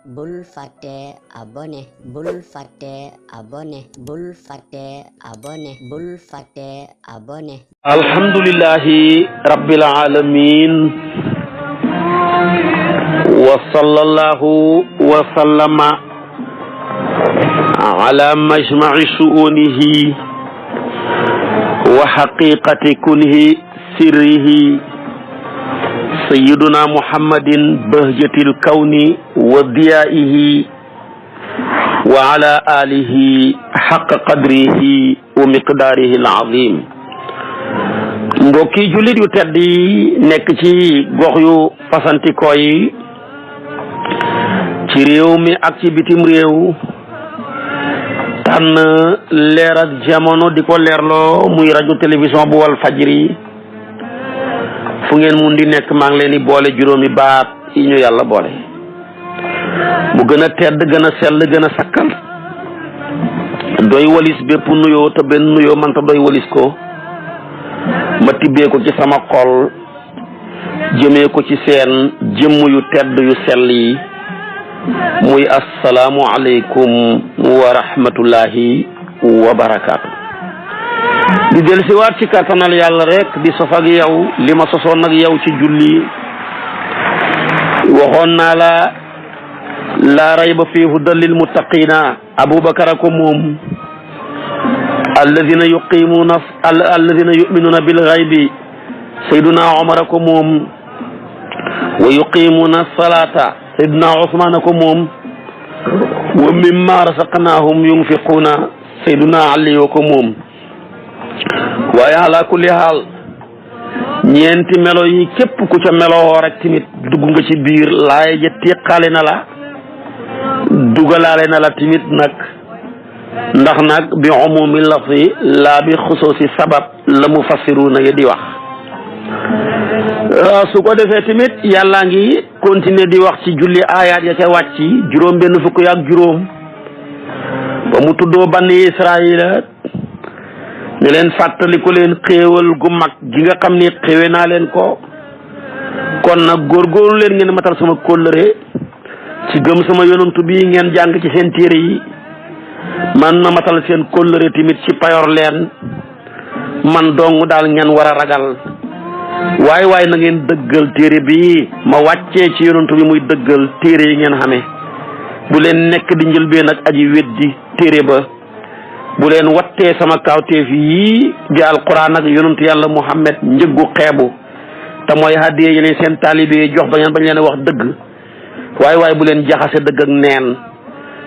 bul fàtte abonné bul fàtte abonné bul fàtte abonné bul fàtte abonné alhamdulillahi rabbil alamin wa sallallahu wa sallama ala majma'i shu'unihi wa haqiqati kunhi sirrihi sayyiduna muhammadin bahjatil kawni wa diyaihi wa ala alihi haqqa qadrihi wa miqdarihi al-azim. mbokki jullit yu tedd yi nekk ci gox yu fasantikoo yi ci réew mi ak ci bitim réew tànn leer ak jamono di ko leerloo muy rajo télévision bu wal fajri fu ngeen mun di nekk maa ngi leen di boole juróomi baat yi ñu yàlla boole mu gën a tedd gën a sell gën a sakkal doy walis bépp nuyoo te benn nuyoo manta doy walis ko ma tibbee ko ci sama xol jëmee ko ci seen jëmm yu tedd yu sell yi muy assalaamu aleykum wa rahmatullahi wa barakaatu. di del si waat ci kattanal yàlla rek di sof ak yow li ma sosoon ak yow ci julli waxoon naa la laa rayba fii hudan lil muttaqina abubakar ko moom alladina yuminuna bil ghaybi sayduna omar ko moom wa yuqimuna salata sayduna usman ko moom wa mimma rasaqnahum yunfiquna sayduna ali ko moom waaye ala kulli haal ñeenti melo yi képp ku ca meloo rek tamit dugg nga ci biir laay ja teqaale na la dugalaale na la tamit nag ndax nag bi umumi lafzi laa bi xusuusi sabab la mufassiruna yi di wax su ko defee tamit yàllaa ngi continuer di wax ci julli aayaat ya ca wàcc juróom benn fukk ak juróom ba mu tuddoo banni Israayila ne leen fàttaliku leen xéewal gu mag gi nga xam ni xéewe naa leen ko kon nag góorgóorlu leen ngeen matal sama kóllëre ci gëm sama yonantu bi ngeen jàng ci seen téere yi man ma matal seen kóllëre tamit ci payor leen man dong daal ngeen war a ragal waaye na ngeen dëggal téere bi ma wàccee ci yonantu bi muy dëggal téere yi ngeen xamee bu leen nekk di njëlbeen ak aji weddi téere ba bu leen wattee sama kawteef yi di alquran ak yonantu yàlla muhammad njëggu xeebu te mooy hadiya yi leen seen taalibe yi jox bañ leen wax dëgg waaye bu leen jaxase dëgg ak neen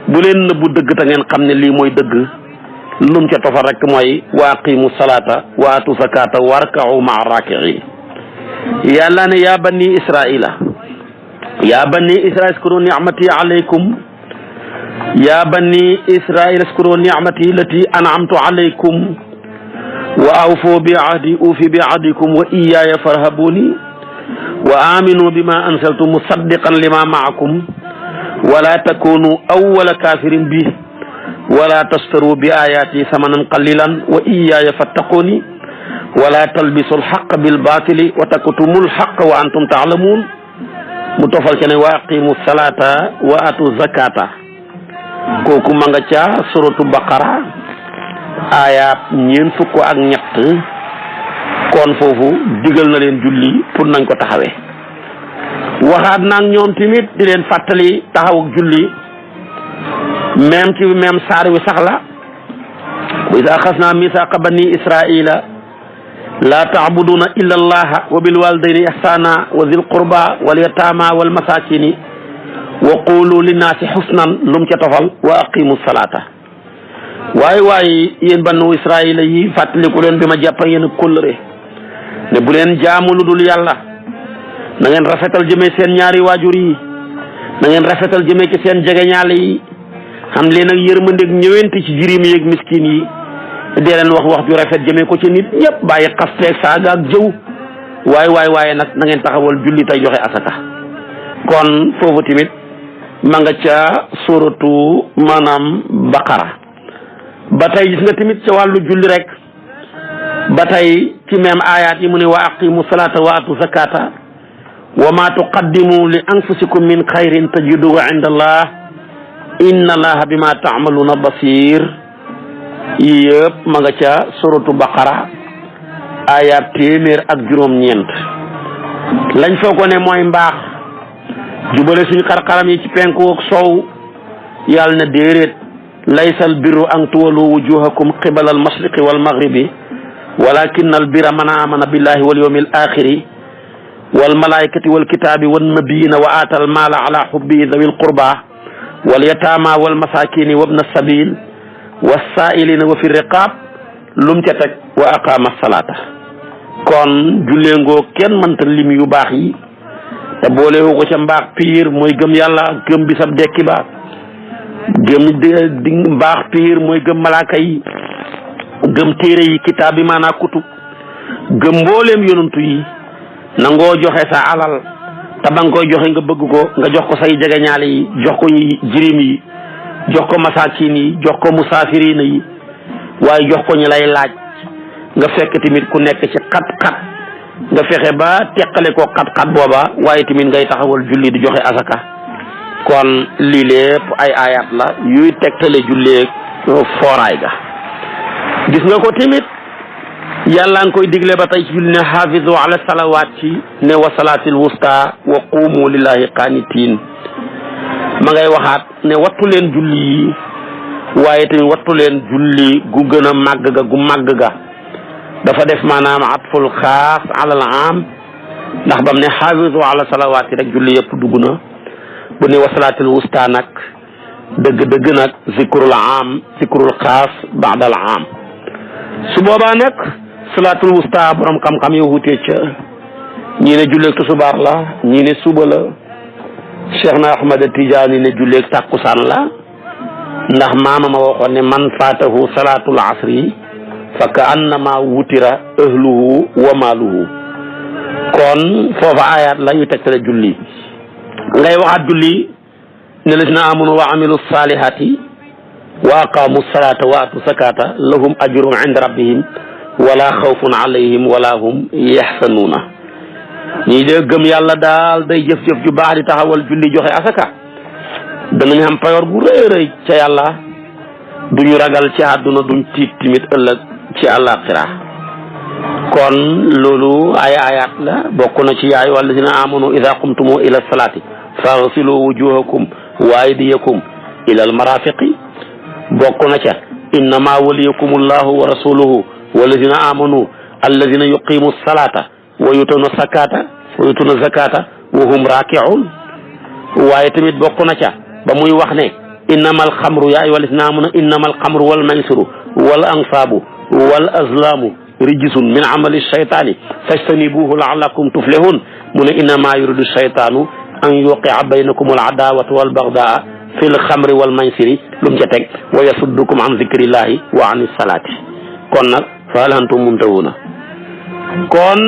bu leen nëbbu dëgg te ngeen xam ne lii mooy dëgg lum ca tofal rek mooy wa aqimu salata wa atu zakata warka'u ma'a raki'in yàlla ne yaa bani israila uskuru ni'mati alaykum ya bani israila uskuru ni'mati lati an'amtu alaykum wa awfu bi ahdi ufi bi ahdikum wa iyaya farhabuni wa aminu bima anzaltu musaddiqan lima ma'akum wala takunu awwala kafirin bi wala tastaru bi ayati samanan qalilan wa iyaya fattaquni wala talbisu alhaqqa bil batili wa taktumu alhaqqa wa antum ta'lamun mu tofal ca ne wa aqimu salata wa atu zakata kooku ma nga ca suratu baqara ayat ñeent fukk ak ñett kon foofu digal na leen julli pour nañ ko taxawee waxaat naag ñoom tamit di leen fàttali taxaw ak julli même ci même saar wi sax la wa iza axasna misaaqa bani israila la taabuduna illa allaha wa bil walidayni ihsana wa zil qurba wal yatama wal masakini wa qulu linnaasi husnan lum ca tofal wa aqimu salata waaye yéen banu israila yi fàttaliku leen bi ma jàppa yéen kóllëre ne bu leen jaamu lu dul yàlla na ngeen rafetal jëmee seen ñaari waajur yi na ngeen rafetal jëmee ci seen jegeñaale yi xam leen ak yërmandeeg ñëwenti ci jirim yi ak miskin yi dee leen wax ju rafet jëmee ko ci nit ñëpp bàyyi xasteeg saaga ak jëw waaye nag na ngeen taxawal julli tey joxe asaka kon foofu tamit ma nga ca suratu maanaam baqara ba tey gis nga tamit ca wàllu julli rek ba tey ci même ayat yi mu ne wa aqimu salata wa atu zakata wa ma tuqaddimu li anfusikum min xayrin tajiduhu inda allah inna allaha bima taamaluuna basir yëpp ma nga ca suratu baqara ayat téeméer ak juróom-ñeent lañ foog ne mooy mbaax jubale suñu xar-xaram yi ci penku ak sow yàlla na déeréet laysal birru an tuwalu wujuhakum qibala al mashriqi wal maghribi walakin al birra man amana billahi wal yawmil axiri wal malaikati wal kitaabi wan nabiyina wa aatal maala ala hubbihi dawil qurba wal yataama wal masakini wabna sabil wassaa'ilina wa fi riqaab lum ca teg wa aqaama salaata kon jullee ngoo kenn mënta lim yu baax yi te boole woo ko ca mbaax piir mooy gëm yàlla gëm bisab dekki ba gëm di mbaax piir mooy gëm malaaka yi gëm téere yi kitaab bi maanaa kutub gëm mbooleem yonantu yi nangoo joxe sa alal te ba nga koy joxe nga bëgg ko nga jox ko say jegeñaale yi jox ko jirim yi jox ko masaakin yi jox ko musaafiriina yi waaye jox ko ñi lay laaj nga fekk tamit ku nekk ci xat-xat nga fexe ba teqale ko xat-xat booba waaye tamit ngay taxawal julli di joxe asaka kon lii lépp ay ayat la yuy tegtale julleeg fooraay ga gis nga ko tamit yàlla nga koy digle ba tey ci julli ne hafizu ala salawaat ci ne wa salaatil wusta wa qumu lillahi qanitin ma ngay waxaat ne wattu leen julli yi waaye tamit wattu leen julli gu gën a màgg ga gu màgg ga dafa def maanaam atful xaas alal am ndax bam ne hafizu ala salawaat yi rek julli yëpp dugg na bu ne wa salaatil wusta nag dëgg-dëgg nag zikrul am zikrul xaas baadal am su boobaa nag salaatul wusta borom xam-xam yi wutee ca ñii ne julleeg tusubaar la ñii ne suba la Cheikh na Ahmad Tijaani ne julleeg tàkkusaan la ndax maama ma waxoon ne man faatahu salaatul asri fa ka annama wutira ahluhu wa maaluhu kon foofa ayat la yu tegtale julli ngay waxaat julli ne lazina amanu wa amilu salihati wa aqamu salata wa atu zakata lahum ajrun inda rabbihim wala xawfun alayhim wala hum yaxsanuuna ñii de gëm yàlla daal day jëf-jëf ju baax di taxawal julli joxe asaka danañ am payoor bu rëy rëy ca yàlla duñu ragal ci àdduna duñ tiit timit ëllëg ci àllaaxira kon loolu ay ayat la bokk na ci yaay wallazina amanu ida qumtumu ila salaati faghsilu wujuhakum wa aydiyakum ila almarafiqi bokk na ca innama waliyakum allahu wa rasuluhu wallazina amanu allazina yuqimu salata wa yutuna zakata wa hum raki'un waaye tamit bokk na ca ba muy wax ne innama alxamru yaa ayyuha allazina amanu innama alxamru wal maysiru wal ansaabu wal azlamu rijsun min amali shaytaani fajtanibuhu la'allakum tuflihun mu ne innama yuridu shaytaanu an yuqi'a baynakum al adawata wal bagdaa fil xamri wal maysiri lu mu ca teg wa yasuddukum an zikrillahi wa anis salaati kon nag fa hal antum muntahuna kon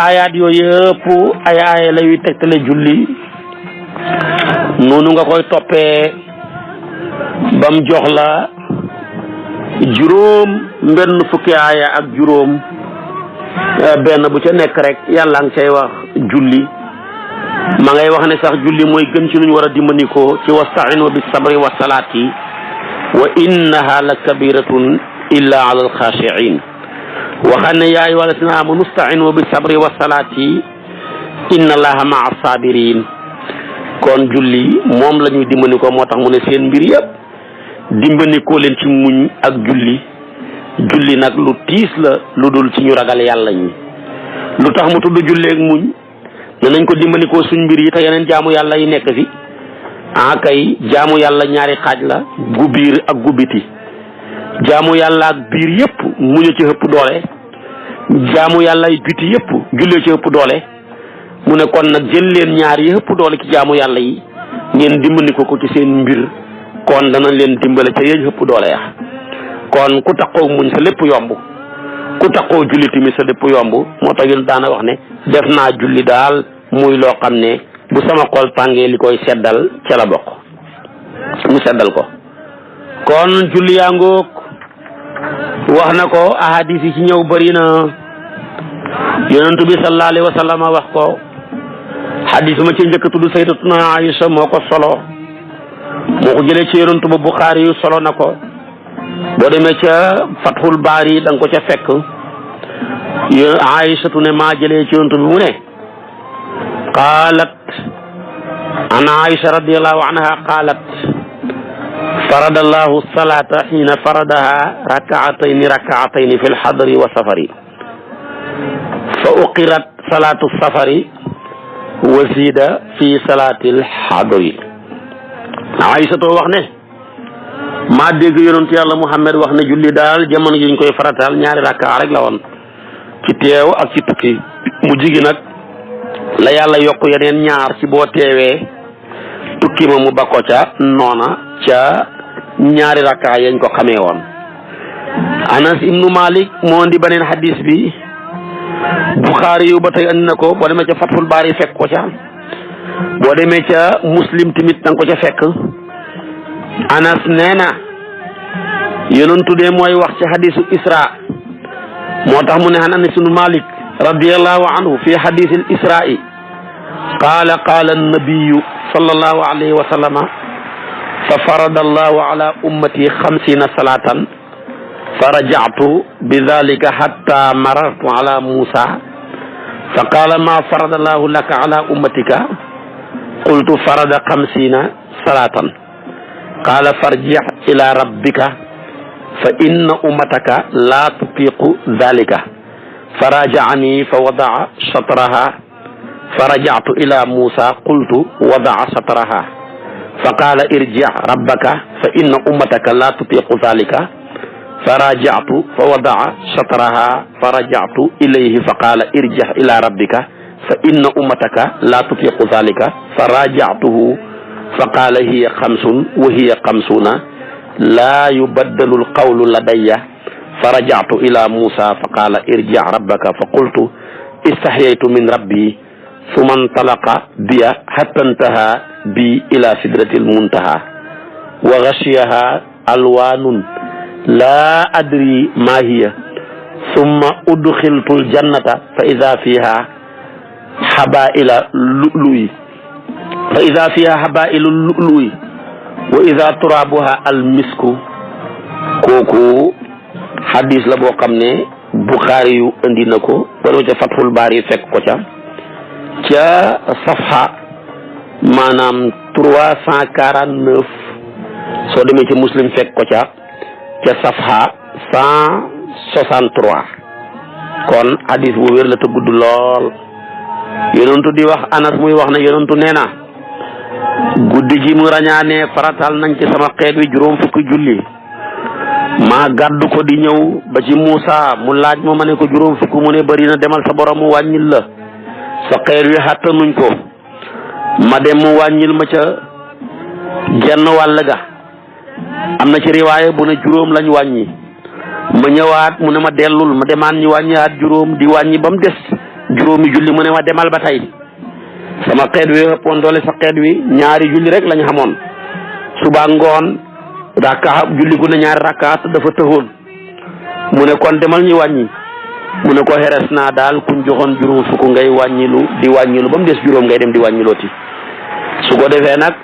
ayaat yooyu yëpp ay aaya la yuy tegtale julli noonu nga koy toppee bam jox la juróom mbenn fukki aaya ak juróom benn bu ca nekk rek yàlla nga cay wax julli ma ngay wax ne sax julli mooy gën ci lu ñu war a dimbandikoo ci wasta'inu bis sabri wa salaati wa innaha la kabiratun illa ala alxaashiin waxaan ne yaa ayyuha allazina aamanu sta'inu bis sabri wa salaati inna allaha ma'a saabiriin kon julli moom la ñuy dimbandikoo moo tax mu ne seen mbir yëpp dimbandikoo leen ci muñ ak julli julli nag lu tiis la lu dul ci ñu ragal yàlla ñi lu tax mu tudd julleeg muñ ne nañ ko dimbandikoo suñ mbir yi te yeneen jaamu yàlla yi nekk fi kay jaamu yàlla ñaari xaaj la gu biir ak gu biti jaamu yàlla ak biir yëpp muñu ci ëpp doole jaamu yàlla ay biti yëpp jullee ci ëpp doole mu ne kon nag jël leen ñaar yi ëpp doole ci jaamu yàlla yi ngeen dimbandikoo ko ci seen mbir kon danañ leen dimbale ca yéen ëpp doole ya kon ku taxaw muñ sa lépp yomb ku taxaw julli tamit sa lépp yomb moo tax ñun daana wax ne def naa julli daal muy loo xam ne bu sama xol tàngee li koy seddal ca la bokk mu seddal ko kon julli yaa ngoog wax na ko ahadis yi ci ñëw bëri na yonentu bi sallallahu alayhi wa sallam wax ko xadis ma ci njëkk tudd sayyidatuna Aïcha moo ko solo moo ko jëlee ci yonent ba Buxaari yu solo na ko boo demee ca Fathul Baari da nga ko ca fekk Aïchatu ne maa jëlee ci yonent bi mu ne qaalat an Aïcha radiyallahu anha qaalat farada allahu salata xiina faradaha rakaatayni fi lxadri wa safari fa uqirat salatu safari wa zida fi salati lxadri Aïsatoo wax ne maa dégg yonent yàlla Muhammad wax ne julli daal jamono ji ñu koy farataal ñaari rakka rek la woon ci teew ak ci tukki mu jigi nag la yàlla yokk yeneen ñaar ci boo teewee tukki ma mu bakko ca noona ca ñaari rakka yañ ko xamee woon Anas ibnu Malik moo indi beneen hadis bi Buxaari yu ba tey andi na ko boo demee ca Fathul Baari fekk ko ca boo demee ca Muslim tamit danga ko ca fekk Anas nee na yonentu de mooy wax ci hadisu Isra moo tax mu ne an Anas ibnu Malik radiyallahu anhu fi hadisil Isra'i qaala qaala annabiyu sallallahu alayhi wa sallama fa farada allahu ala ummati 50 salatan fa raja'tu bi dhalika hatta marartu ala Musa fa qaala ma farada allahu laka ala ummatika qultu farada 50 salatan qaala farji' ila rabbika fa inna ummataka la tutiqu dhalika فرجعني فوضع شطرها فرجعت إلى موسى قلت وضع شطرها فقال ارجع ربك فإن أمتك لا تطيق ذلك فرجعت فوضع شطرها فرجعت إليه فقال ارجع إلى ربك فإن أمتك لا تطيق ذلك فراجعته فقال هي 5 وهي 50 لا يبدل القول لدي فرجعت إلى موسى فقال ارجع ربك فقلت استحييت من ربي ثم انطلق بي حتى انتهى بي إلى سدرة المنتهى وغشيها ألوان لا أدري ما هي ثم أدخلت الجنة فإذا فيها حبائل اللؤلؤ وإذا ترابها المسك kooku hadis la boo xam ne Buxaari yu indi na ko wala ca Fathul Baari fekk ko ca safha maanaam 349 soo demee ci Muslim fekk ko ca safha 163 kon hadis bu wér la te gudd lool yonentu di wax Anas muy wax ne yonentu nee na guddi gi mu rañaane faratal nañ ci sama xeet wi juróom fukki julli maa gàddu ko di ñëw ba ci Muusa mu laaj ma ne ko juróom fukk mu ne bari na demal sa borom mu wàññil la sa xeer wi xattanuñ ko ma dem mu wàññil ma ca genn wàll ga am na ci riwaaya bu ne juróom lañ wàññi ma ñëwaat mu ne ma dellul ma demaan ñu wàññiwaat juróom di wàññi ba mu des juróomi julli mu ne ma demal ba tey sama xeet wi ëppoon doole sa xeet wi ñaari julli rek lañ xamoon suba ngoon rakka julli gu ne ñaari rakkaat dafa tëxoon mu ne kon demal ñu wàññi mu ne ko xeres naa daal kuñ joxoon juróom fukk ngay wàññilu di wàññilu ba mu des juróom ngay dem di wàññilooti su ko defee nag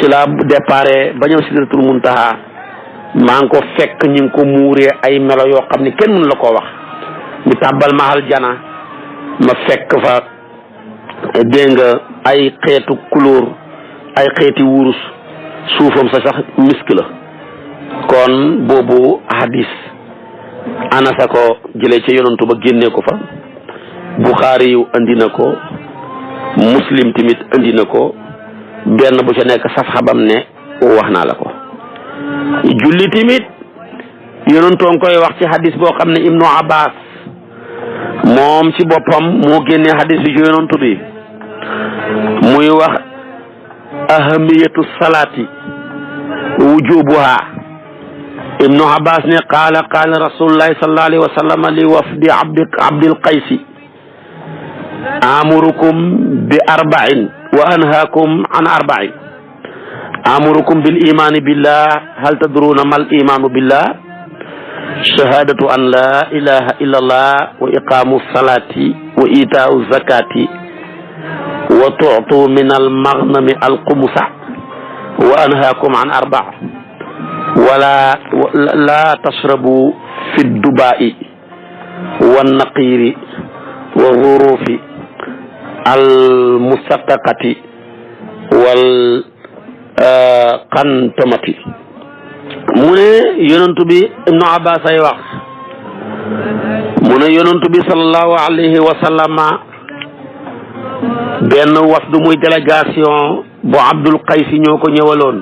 ci la déparé ba ñëw Sidratul Muntaha maa ngi ko fekk ñu ngi ko muuree ay melo yoo xam ne kenn mënu la koo wax ñu tàbbal ma aljana ma fekk fa dégg nga ay xeetu couleur ay xeeti wurus suufam sa sax misk la kon boobu hadis Anasa ko jëlee ca yonantu ba génnee ko fa Buxaari yu andi na ko Muslim tamit andi na ko benn bu ca nekk saf xabam ne wax naa la ko julli tamit yonantoo ngi koy wax ci hadis boo xam ne Ibnu Abbas moom ci boppam moo génnee hadis bi ci yonantu bi muy wax ahamiyatu salaati wujubuha Ibnu Abbas ne qaala rasulullahi sallallahu alayhi wa sallam li wafdi abdil qaysi amurukum bi arba'in wa anhaakum an arba'in amurukum bil imani billah hal tadruna mal imanu billah shahadatu an la ilaha illa allah wa iqamu salati wa itaau zakati wa tu'tu min al-maghnami al-khumusa wa anhaakum an arba' wala la tashrabu fi dubai wa naqiri wa ghurufi al musattaqati wal qantamati. mu ne yonentu bi Ibnu Abbas ay wax mu ne yonentu bi sallallahu alayhi wa sallama benn wafdu muy délégation bu Abdul Qays ñoo ko ñëwaloon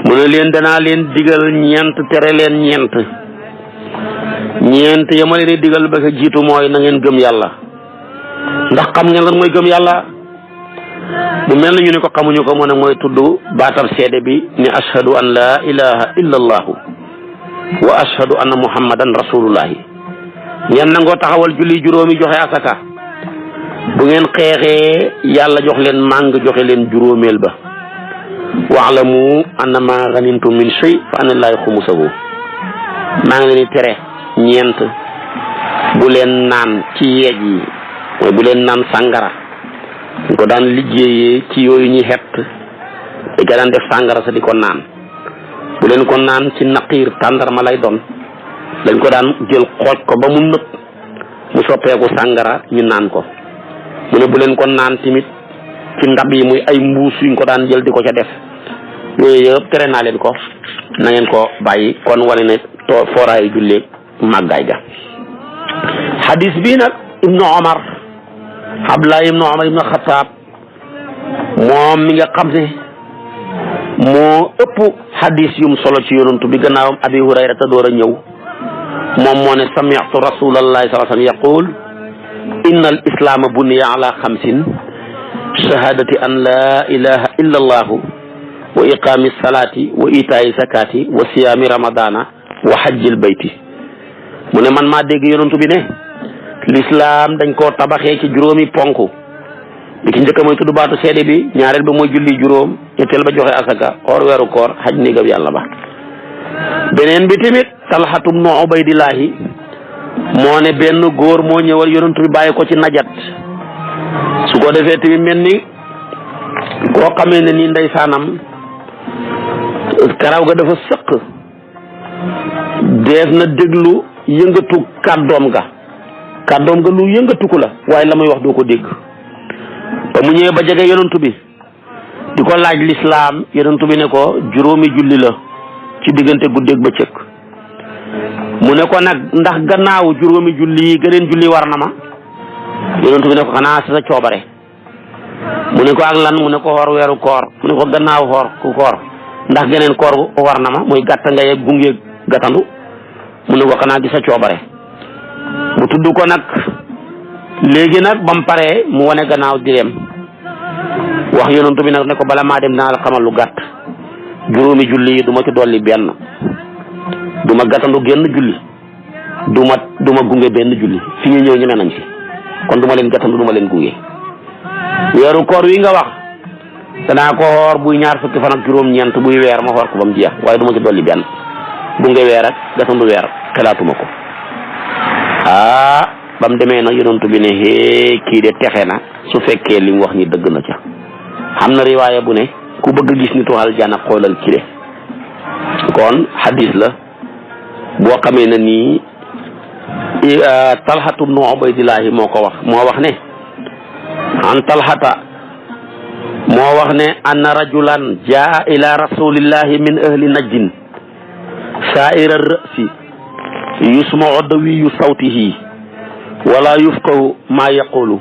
mu ne leen danaa leen digal ñeent tere leen ñeent ya ma leen di digal ba ko jiitu mooy na ngeen gëm yàlla. ndax xam ngeen lan mooy gëm yàlla? bu mel na ñu ne ko xamuñu ko mu ne mooy tudd baatab seede bi ni ashhadu an la ilaha illa allahu wa ashhadu anna muhammadan rasulullahi. ngeen nangoo taxawal julli juróomi joxe asaka bu ngeen xeexee yàlla jox leen màng joxe leen juróomeel ba. wa'lamu annama ghanimtum min shay fa anna lillahi khumusahu. maa ngi leen di tere ñeent bu leen naan ci yeej yi mooy bu leen naan sàngara ñu ko daan liggéeyee ci yooyu ñuy xett di ko daan def sàngara sa di ko naan. bu leen ko naan ci naqiir tàndarma lay doon dañ ko daan jël xooj ko ba mu nëb mu soppeeku sàngara ñu naan ko. mu ne bu leen ko naan tamit ci ndab yi muy ay mbuus yuñ ko daan jël di ko ca def. yooyu yëpp tere naa leen ko na ngeen ko bàyyi. kon wane ne fooraayu julleeg màggaay ga. hadis bii nag Ibnu Omar Abdullah ibnu Omar ibnu Xataab moom mi nga xam ne moo ëpp hadis yum solo ci yonantu bi gannaawam Abi Hurayrata door a ñëw moom moo ne sami'tu rasulallahi sallallahu alayhi wa sallam yaqul inna al islaama buniya ala xamsin shahadati an la ilaha illa allahu wa iqaami salaati wa itaayi zakaati wa siyaami ramadana wa hajjil bayti. mu ne man maa dégg yonantu bi ne l'islam dañ koo tabaxee ci juróomi ponk bi ki njëkk mooy tudd baatu seede bi, ñaareel ba mooy julli juróom, ñetteel ba joxe asaka, xoor weeru koor, xaj néegam yàlla ba. beneen bi tamit Talxatu bnu Ubaydillahi moo ne benn góor moo ñëwal yonantu bi bàyyi ko ci najat su ko defee tamit mel ni koo xamee ne nii ndeysaanam karaw ga dafa sëq dees na déglu yëngatu kàddoom ga lu yëngatuku la waaye la muy wax doo ko dégg. ba mu ñëwee ba jege yonantu bi di ko laaj lislaam yonantu bi ne ko juróomi julli la ci diggante guddeeg bëccëg. mu ne ko nag ndax gannaaw juróomi julli yi gëneen julli war na ma. yonantu bi ne ko xanaa sa coobare. mu ne ko ak lan mu ne ko xoor weeru koor mu ne ko gannaaw xoor ku koor ndax geneen koor war na ma muy gàtt nga yeeg gunge gàttandu. mu ne ko xanaa gi sa coobare. mu tudd ko nag léegi nag ba mu paree mu wane gannaaw di dem wax yonantu bi nag ne ko bala maa dem dinaa la xamal lu gàtt juróomi julli yi du ma ci dolli benn du ma gàttandu génn julli du ma gunge benn julli fi ñu ñëw ñeme nañ fi kon du ma leen gàttandu du ma leen gunge. weeru koor wi nga wax danaa ko xoor buy ñaar fukki fan ak juróom-ñeent buy weer ma xoor ko ba mu jeex waaye du ma ci dolli benn gunge weer ak gàttandu weer xelaatuma ko. ba mu demee nag yonantu bi ne kii de texe na su fekkee li mu wax ni dëgg na ca. xam na riwaaya bu ne ku bëgg gis nitu aljana xoolal kii de. kon hadis la boo xamee ne nii Talxatu bnu Ubaydillahi moo ko wax moo wax ne an Talxata moo wax ne anna rajulan jaa ila rasulillahi min ahli najdin saa'ira ra'si yusma'u dawiyu sawtihi wala yufqahu ma yaqulu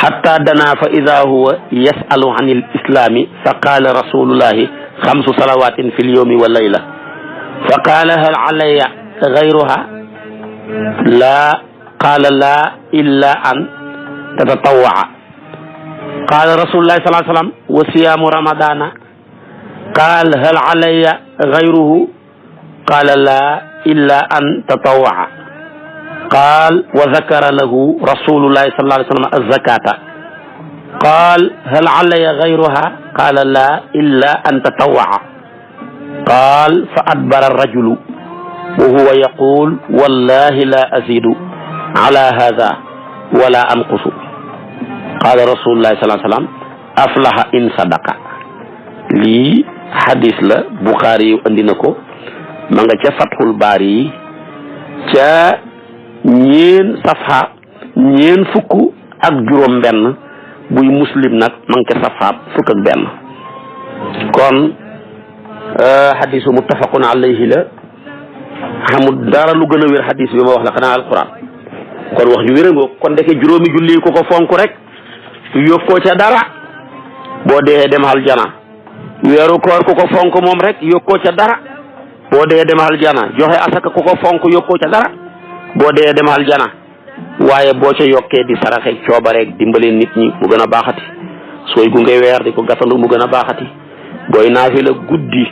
hatta dana fa ida huwa yasalu an il islami fa qala rasulullahi xamsu salawatin fi lyawmi wa layla fa qala hal alayya gayruha la qala la illa an tatatawaa qala rasulullahi sallallahu alayhi wa sallam wa siyamu ramadana qala hal alayya gayruhu qala la illa an tatawaa qaal wa zakara lahu rasulullahi sallallahu alayhi wa sallam az-zakata qaal hal alayya gayruha qaala laa illa an tatawaa qaal fa adbara ar-rajulu wa huwa yaqul wallahi la azidu ala hadha wala anqusu qaala rasulullahi sallallahu alayhi wa sallam aflaha in sadaqa. lii hadis la Buxaari yu andi na ko ma nga ca Fathul Baari yi ca ñeen fukk ak juróom benn buy Muslim nag ma nga ca safha fukk ak benn. kon hadisu muttafaqun alayhi la xamul dara lu gën a wér hadis bi ma wax la xanaa alquran. kon wax ju wér ngoo kon ndeke juróomi julli ku ko fonk rek yokkoo ca dara boo dee dem aljana. weeru koor ku ko fonk moom rek yokkoo ca dara boo dee dem aljana. joxe asaka ku ko fonk yokkoo ca dara boo dee dem aljana. waaye boo ca yokkee di saraxe coobareeg dimbale nit ñi mu gën a baaxati. sooy gunge weer di ko gasandu mu gën a baaxati. booy naafila guddi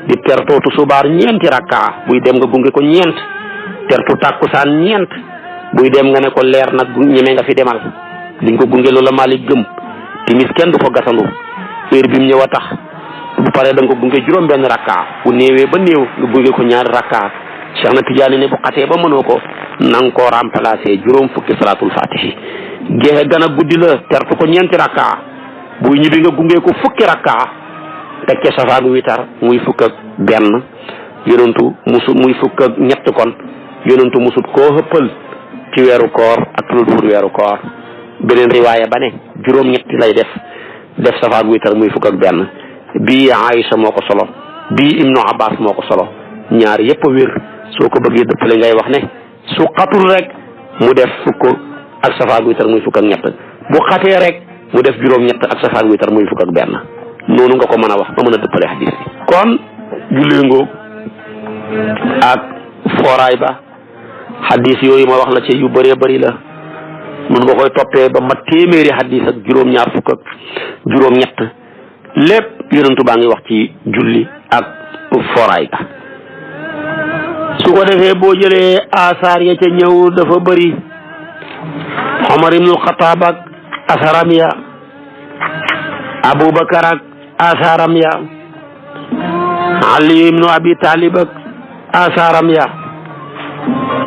di tertootu subaar ñeenti rakkaa buy dem nga gunge ko ñeent. tertu tàkkusaan ñeent buy dem nga ne ko leer nag ñeme nga fi demal liñ ko gunge loola Malik gëm. timis kenn du ko gasandu heure bi mu ñëw a tax bu paree da nga ko gunge juróom benn rakkaa bu néewee ba néew nga gunge ko ñaari rakkaa. Cheikh na Tidiane ne bu xatee ba mënoo ko na nga koo remplacer juróom fukki salaatul fatihi. geexe gën a guddi la tertu ko ñeenti rakkaa buy ñibbi nga gunge ko fukki rakkaa teg ca safaagu witar muy fukk ak benn. yonentu musut muy fukk ak ñett kon yonentu musut koo xëppal ci weeru koor ak lu dul weeru koor. beneen riwaaya ba ne juróom ñetti lay def safaagu witar muy fukk ak benn. bii Aïcha moo ko solo bii Ibnu Abbas moo ko solo ñaar yépp a wér. soo ko bëggee dëppale ngay wax ne su xatul rek mu def fukk ak safaagu witar muy fukk ak ñett bu xatee rek mu def juróom ñett ak safaagu witar muy fukk ak benn. noonu nga ko mën a wax ba mën a dëppale hadis bi. kon jullee ngoo ak fooraay ba hadis yooyu ma wax la ci yu bëree bëri la mun nga koy toppee ba mat téeméeri hadis ak juróom-ñaar fukk ak juróom-ñett lépp yonentu baa ngi wax ci julli ak fooraay ba. su ko defee boo jëlee asaar ya ca ñëw dafa bëri. Omar ibnul Xataab ak asaram ya Abubakar ak asaram ya Ali ibnu Abi Talib ak asaram ya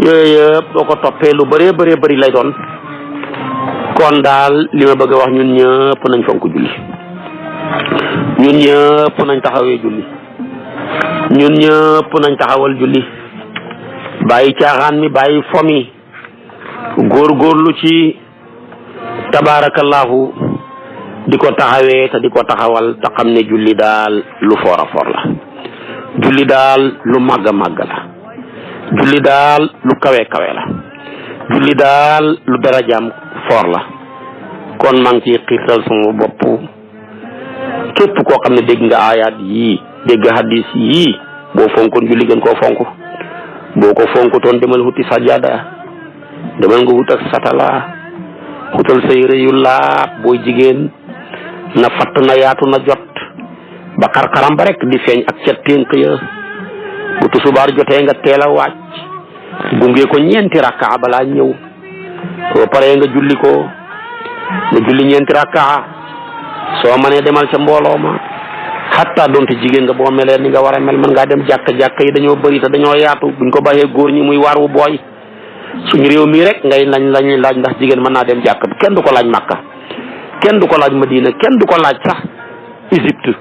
yooyu yëpp boo ko toppee lu bëree bëri lay doon. kon daal li ma bëgg a wax ñun ñëpp nañ fonk julli. ñun ñëpp nañ taxawee julli. ñun ñëpp nañ taxawal julli. bàyyi caaxaan mi bàyyi fomi góorgóorlu ci tabaarakallahu di ko taxawee te di ko taxawal te xam ne julli daal lu foor a foor la. julli daal lu màgg a màgg la. julli daal lu kawe kawe la. julli daal lu darajaam foor la. kon maa ngi ciy xiirtal sama bopp képp koo xam ne dégg nga aayaat yii dégg hadis yii boo fonkoon julli gën koo fonk. boo ko fonkutoon demal wuti sajada demal nga wut ak satala wutal say yére yu laab booy jigéen na fatt na yaatu na jot ba xar-xaram ba rek di feeñ ak ca ténk ya bu tusubaar jotee nga teel a wàcc gunge ko ñeenti rakka balaa ñëw soo paree nga julli ko nga julli ñeenti rakka soo mënee demal ca mbooloo ma hatta donte jigéen nga boo melee ni nga war a mel mën ngaa dem jàkka yi dañoo bëri te dañoo yaatu buñ ko bàyyee góor ñi muy waar wu booy. suñu réew mii rek ngay lañuy laaj ndax jigéen mën naa dem jàkk kenn du ko laaj Makka kenn du ko laaj Madina kenn du ko laaj sax Égypte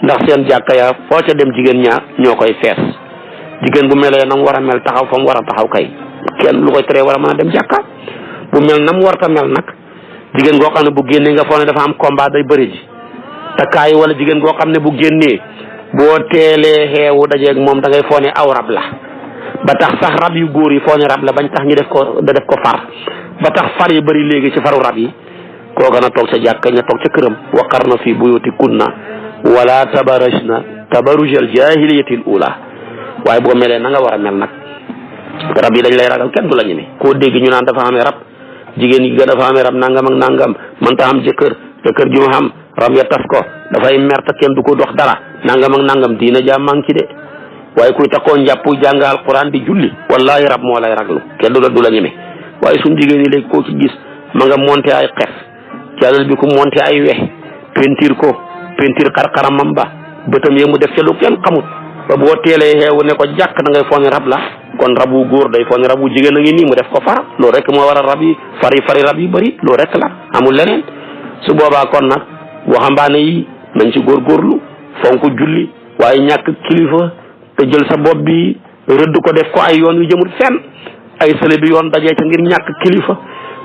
ndax seen jàkka ya foo ca dem jigéen ñaar ñoo koy fees. jigéen bu melee na mu war a mel taxaw fa mu war a taxaw kay kenn lu koy teree war a mën a dem jàkka bu mel na mu war a mel nag jigéen goo xam ne bu génnee nga foog ne dafa am combat day bëri ji. takkaay wala jigéen goo xam ne bu génnee boo teelee xeewu dajeeg moom da ngay foone aw rab la ba tax sax rab yu góor yi foone rab la bañ tax ñu def ko far ba tax far yi bëri léegi ci faru rab yi koo gën a toog sa jàkka ña toog ca këram waqarna fi buyutikunna wala tabarajna tabarujal jahiliyatil ula waaye boo melee na nga war a mel nag rab yi dañ lay ragal kenn du la ñeme koo dégg ñu naan dafa amee rab jigéen yi dafa amee rab nangam ak nangam mënta am jëkkër ju ma xam rab ya tas ko dafay mer te kenn du ko dox dara nangam ak nangam diina jaam maa ngi ci de waaye kuy takkoo njàpp jàng alquran di julli wallahi rab moo lay raglu kenn du la ñeme waaye suñ jigéen ñi léegi koo ci gis ma nga monté ay xef jàllal bi ko monté ay wex peinture xar-xaramam ba bëtam yee mu def ca lu kenn xamut ba boo teelee xeewu ne ko jàkk da ngay foog rab la kon rabu góor day foog rabu jigéen a ngi nii mu def ko far loolu rek moo war a rab yi fari rab yi bëri loolu rek la amul leneen su boobaa kon nag waxambaane yi nañ ci góorgóorlu fonk julli waaye ñàkk kilifa te jël sa bopp bi rëdd ko def ko ay yoon yu jëmul fenn ay sële bi yoon dajee ca ngir ñàkk kilifa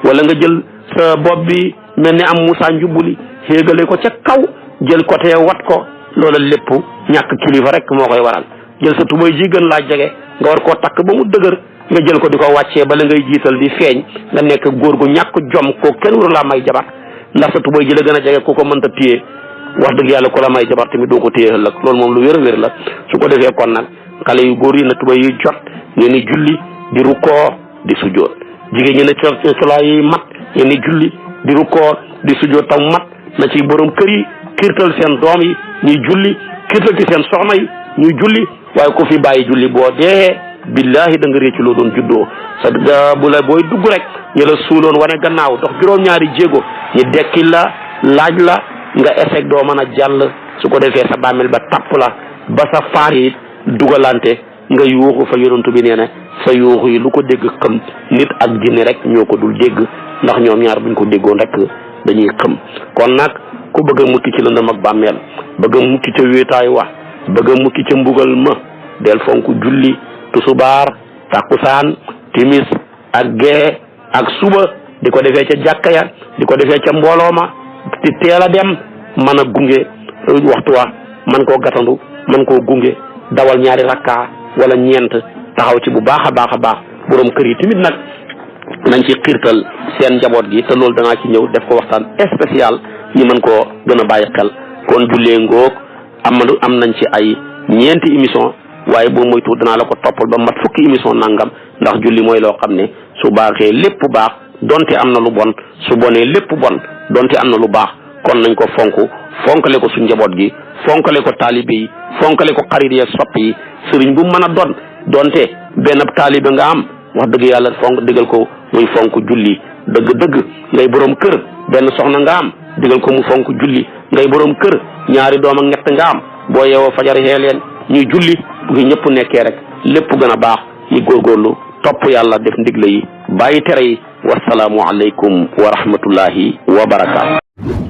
wala nga jël sa bopp bi mel ni am Moussa Njubuli xéegale ko ca kaw jël côté wat ko loola lépp ñàkk kilifa rek moo koy waral jël sa tubay ji gën laa jege nga war koo takk ba mu dëgër nga jël ko di ko wàccee bala ngay jiital di feeñ nga nekk góor gu ñàkk jom ko kenn waru laa may jabar ndax sa tubay ji la gën a jege ku ko mënta téye wax dëgg yàlla ku la may jabar tamit doo ko téye ëllëg loolu moom lu wér a wér la su ko defee kon nag xale yu góor yi na tubay yi jot ngeen di julli di rukkoo di sujjoot jigéen ñi ne solaa yi mat ngeen di julli di rukkoo di sujjoot tam mat na ci borom kër yi kiirtal seen doom yi ñuy julli kiirtal ci seen soxna yi ñuy julli waaye ku fi bàyyi julli boo dee billahi da nga réccu loo doon juddoo sa bu la booy dugg rek ñu la suuloon wane gannaaw dox juróom-ñaari jéego ñu dekki la laaj la nga échec doo mën a jàll su ko defee sa bàmmeel ba tapp la ba sa faar yi dugalante nga yuuxu fa yonantu bi nee na sa yuuxu yi lu ko dégg xam nit ak jinne rek ñoo ko dul dégg ndax ñoom ñaar buñ ko déggoon rek dañuy xam kon nag ku bëgg a mukki ci lëndëm ak bàmmeel bëgg a mukki ca wéetaay wax bëgg a mukki ca mbugal ma del fonk julli tusubaar takkusaan timis ak gee ak suba di ko defee ca jàkka ya di ko defee ca mbooloo ma di teel a dem mën a gunge waxtu wa man koo gatandu man koo gunge dawal ñaari rakka wala ñeent taxaw ci bu baax a baax a baax borom kër yi tamit nag nañ ci xiirtal seen njaboot gi te loolu danaa ci ñëw def ko waxtaan spécial ñi mën koo gën a bàyyi xel kon jullee ngoog am nañ ci ay ñeenti émission waaye boo moytu danaa la ko toppal ba mat fukki émission nangam ndax julli mooy loo xam ne su baaxee lépp baax donte am na lu bon su bonee lépp bon donte am na lu baax kon nañ ko fonkale ko su njaboot gi fonkale ko taalibe yi fonkale ko xarit yi soppi yi sëriñ bu mën a doon donte benn taalibe nga am wax dëgg yàlla fonk digal ko muy fonk julli dëgg-dëgg ngay borom kër benn soxna nga am digal ko mu fonk julli ngay borom kër ñaari doom ak ñett nga am boo yeewoo fajar xee leen ñuy julli bu fi ñëpp nekkee rek lépp gën a baax ñu góorgóorlu topp yàlla def ndigle yi bàyyi tere yi wasalaamu aleykum wa rahmatullahi wa barakaatu